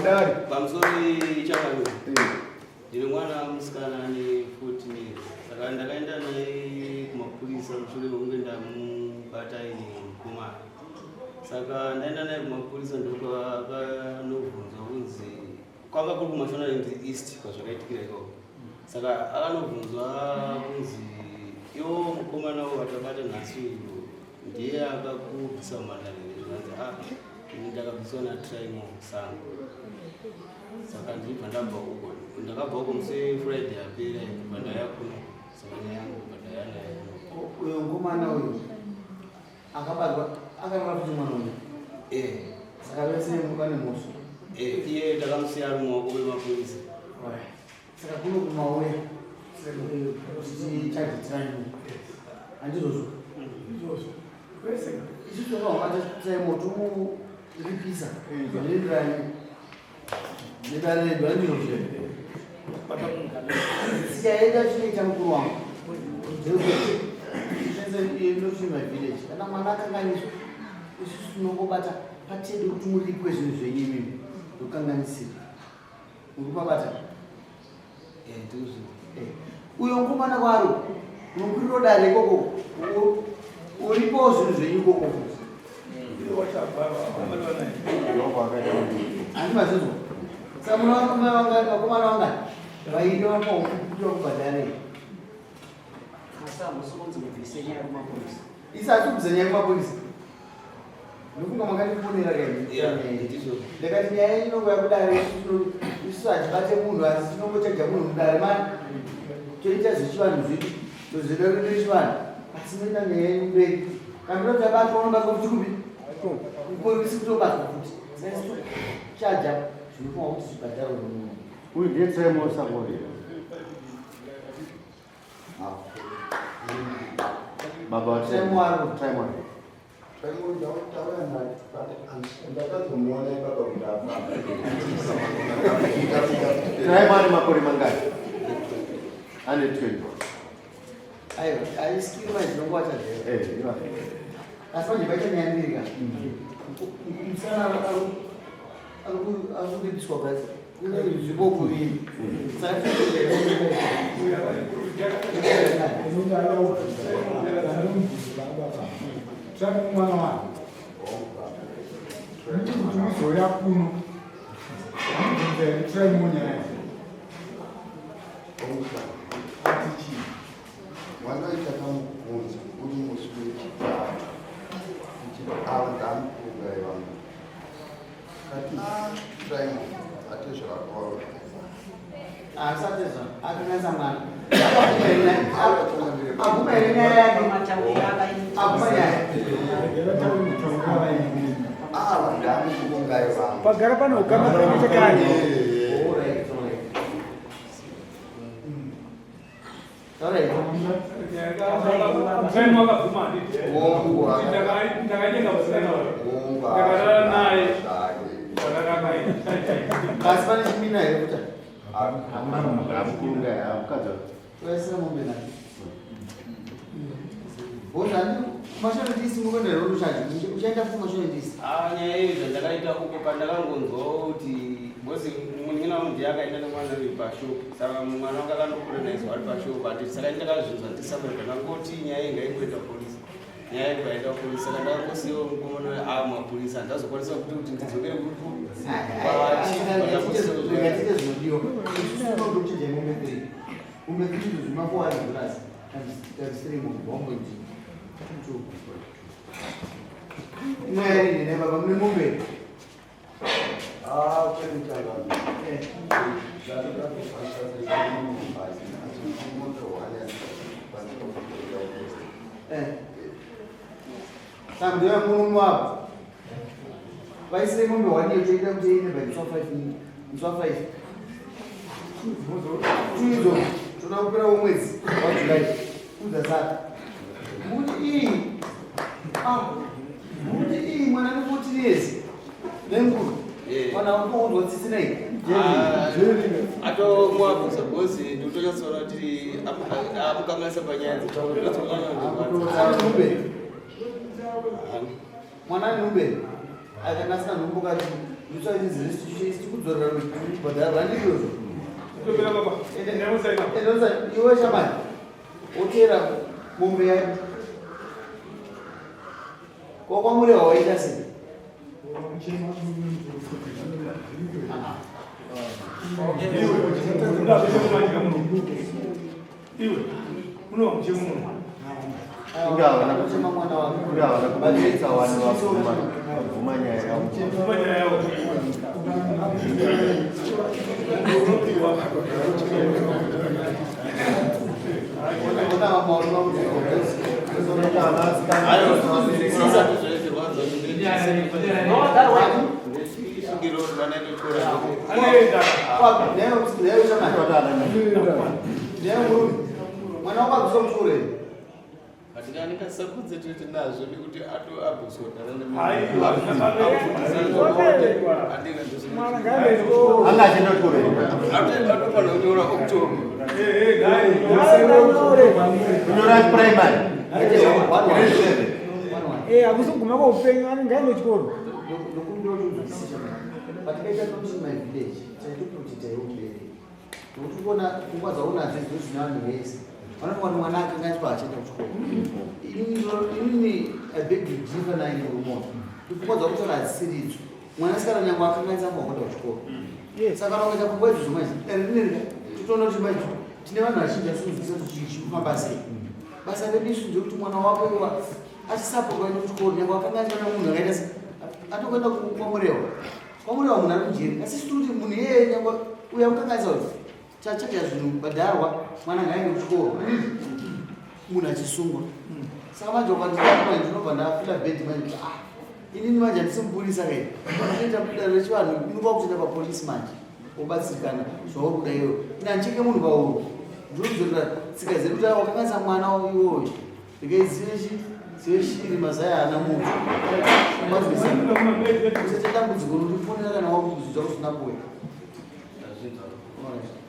Dare. Pamusoro changamire. Ndine mwana musikana ane 14 years. Saka ndakaenda naye kumapurisa mushure mekunge ndamubata aine mukomana. Saka ndaenda naye kumapurisa ndokwaakanobvunzwa kunzi kwanga kuri kuMashonaland East kwazvakaitikira ikoko. Saka akanobvunzwa kunzi iwo mukomana uyu watabata nhasi uyu ndiye akakubvisa mumhandare here? Zvikanzi ah, ini ndakabviswa naTrimo Sango. Saka ndibva ndabva uko, ndakabva uko musi weFriday yapera kubva ndauya kuno. Saka nyaya yangu kubva ndauya nayo kuno. Uyo mukomana uyu akabatwa akarova futi mwana uyu. Eh, Saka vese vane mhosva. eh, iye takamusiya ari mumaoko memapurisa. Alright. Saka kuno kumauya kuti charge time. Handizvozvo. Izvozvo. Kwese. Isusu takahwata time tomuripisa zvinoenderana nedare redu handizvozvo. Tsika yedu yatinoita mukuru wangu ndekuti my village kana mwana akanganiswa isusu tinongobata patedu kuti muripwe zvinhu zvenyu imimi ndokanganisira murikupabata. Eh, ndizvo. Uyo mukomana kwaro unokwiriro dare ikoko uripowo zvinhu zvenyu ikoko handi mazvinzwa. Saka muna vakomana vangani, vakomana vangani vairi vanofanirwa kupiwa kubhadharei. Asi hamusi kunzi mubvise nyaya kumapurisa. Isi hati kubvisa nyaya kumapurisa. Ndofunga makandifonera kaini. Yeah, ndizvo. Ndakati nyaya inongoya kudare, isusu hatibate munhu asi tinongochaja munhu mudare mani toita zvechivanhu zvedu tozveda redu rechivanhu asi noita nyaya yenyu mberi kana toda tabatwa unobatwa futi kupi kupolisi kutobatwa futi saka chaja zvinofanwa kuti zvibhadharwe nemunhu. Uyu ndiye Tremo Sangori. Baba wa Tremo ari. Tremo. Ndakazomuona ipapa kuti afamba. Tremo ane makore mangani? Ane 20. Aiwa, aisikiri manje tinongovata zve. Eh, iva. Asi manje paita nyaya mbiri ka. Musikana ari kuripiswa basi. Kune zvipo kuviri. Saka Tsvaka mwana wako. Nditi kuti uzouya kuno. Anobvunza here try nyaya. Ati chii? Mwana waitakamubvunza uri musi wechitatu kuti ava ndamufunga ivangu kati Simon atezvakawaro asatezva akanganisa mwana. Aguma here nyaya yake? Aguma nyaya. Ava ndamufunga ivangu. Pagara pano ukama nechekare. Alright, alright. Alright. Mzee wakabvuma handiti? Wongu. Kuti ndakanyenga musikana uyu. Wongu. Ndakarara naye. Zvake. Ndakarara naye. Asi pane chimina here kuta? Amukurunga ya mukadzi. Toisira mombe nayo. Bozani mashonetisi mukuenda here uruchaji? Uchaenda futi mashonetisi? Ah, nyaya iyi zvandakaita uko pandakangonzwawo kuti bosi munin'ina wangu ndiye akaenda nemwana uyu pashopu. Saka mwana wangu akandokura naye zuva ari pashopu ati saka ndakazvinzwa ndisabura ndakangoti nyaya iyi ngaingoenda kupolisi. Nyaya iyi kwaenda kupolisi saka ndakangosiyawo mukomana uyu ava mapurisa handazokwanisa kuti ndidzokere kupi Rega zvinodiwa. Isusu tinoda kuchaja mombe 3. Mombe 3 ndidzo zvima $400 times 3 mombe 1.2. Imwe yarini ne baba mune mombe. Ah, kwete. Eh. Saka ndiyo murume wavo. Vaisire mombe one iyo toita kuti ine by musi wa 5 musi wa 5. Tuidzo toda kupera womwedzi waJuly udza saka. Mukuti iyi ah mukuti iyi mwana ane 14 years nenguru. Eh. Mwana unounzwa tsitsi nei? Atomwabvunza bhozi ndikutonyatsoona kuti amukanganisa panyaya Ane nhumbu. Mwana ane nhumbu here? Akanga asina nhumbu kati. Ndikudzorera kubhadhara vandizvozvo. Topera baba. Ndinosaina. Iwe shamani, wotera mombe yake. Kwakwamurehwa waita sei? Iwe, ndazvise kumanyika muno. Iwe, unowa muchemo muno. Kuchema mwana wake. Inga havana kubudisa wani vabvuma vabvuma nyaya yavo. Bvuma nyaya yavo. Unopiwa. Ona vamwe varume Anoenda. Newe shamani. Newe murume. Mwana wako abviswa kuchikoro here? Hatikanikasakudze tete nazvo nekuti atoabviswa Aiwa. Anga achienda kuchikoro here? Atofana kunyora October. Eh, eh, dai. Kunyora primary. Grade 7. Eh, hakusi kuguma kweupenyu anenge aende kuchikoro. Ndokumbira kuti unzwisise shamani. Patikaita nokuti my village, taitoprotecta iwe mubereki. Nokuti kuona pfungwa dzaunadzo idzo dzine vanhu vese. Vanofunga kuti mwana akanganiswa achienda kuchikoro. Inini I beg to differ naye murume uyu. Pfungwa dzakutaura hadzisiridzo. Mwanasikana nyangwe akanganisa anofanirwa kuenda kuchikoro. Saka kana ukaita pfungwa idzodzo manje, dare rineri totoona kuti manje tine vanhu vazhinji vasinonzwisisa kuti chii chiri kufamba sei. Basa redu isu ndekuti mwana wako iwa achisapotwa aende kuchikoro nyangwe akanganiswa nemunhu akaita se atokuenda kwaMurewa. KwaMurewa munhu ari mujeri. Asi isu tiri kuti munhu iyeye nyangwe uya mukanganisa uyu chachaja zvinhu bhadharwa mwana ngaaende kuchikoro. Munhu achisungwa. Saka manje ukandidaro manje ndinobva ndafila bad manje kuti ah inini manje handisi mupurisa kai. Unoita dare rechivanhu inopa kutoenda papolisi manje wobatsirikana zvauri kuda iwewe. Ini handicheke munhu pauro. Ndinodzorera tsika dzedu kuti wakanganisa mwana iwoyo. Regai dzive chi dzive shiri mazai haana muto. Mazwisa. Usaita dambudziko rinondifonera kana wakuzvidza usina kuuya. Alright.